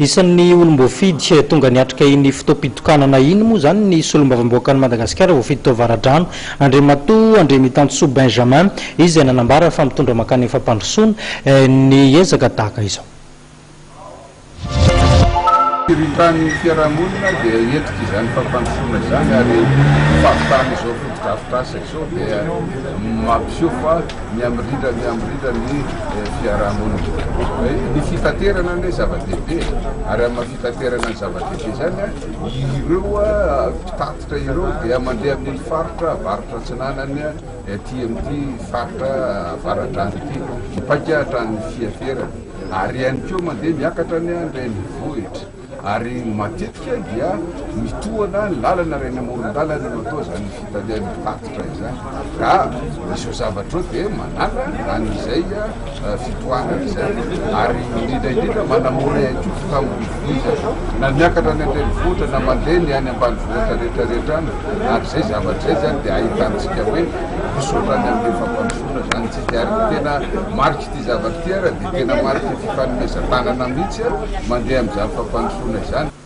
Isan'ny olom-boafidy tonga niatrika iny fotoam-pitokanana iny moa izany ny solombavambahoakan'i Madagasikara voafidy tao Avaradrano, Andriamatoa Andriamitansoa Benjamin, izy izay nanambara fa mitondra mankany amin'ny fampandrosoana ny ezaka tahaka izao. Firintan'ny fiarahamonina dia endrika izany fampandrosoana izany ary fahavitana izao fotodrafitrasa izao dia mampiseho fa mihamirindra mihamirindra ny fiarahamonina. Ny fitaterana anie zava-dehibe ary amin'ny maha fitaterana ny zava-dehibe izany, ireo mpitatitra ireo dia mandeha amin'iny faritra avaratra atsinanany aty amin'ity faritra avaradrano ity, mipaika hatrany Fiaferana. Ary ihany koa mandeha miakatra ny an-drenivohitra ary matetika dia mitohana ny lalana ary any amoron-dalana no atao izany fitalehan'ny mpitatitra izany ka izao zavatra izao dia manala an'izay fitohanana izay ary indrindra indrindra manamora ihany koa fifamoivoizana na miakatra any an-drenivohitra na mandeha ny any ambanivohitra rehetra rehetra any ary izay zavatra izay izany dia ahitantsika hoe misotra any amin'ny fampandrosoana izany tsika ary tena marika Ity zavatra ity ara dia tena mariky ny fifanomezan-tanana mihitsy mandeha amin'izany fampandrosoana izany.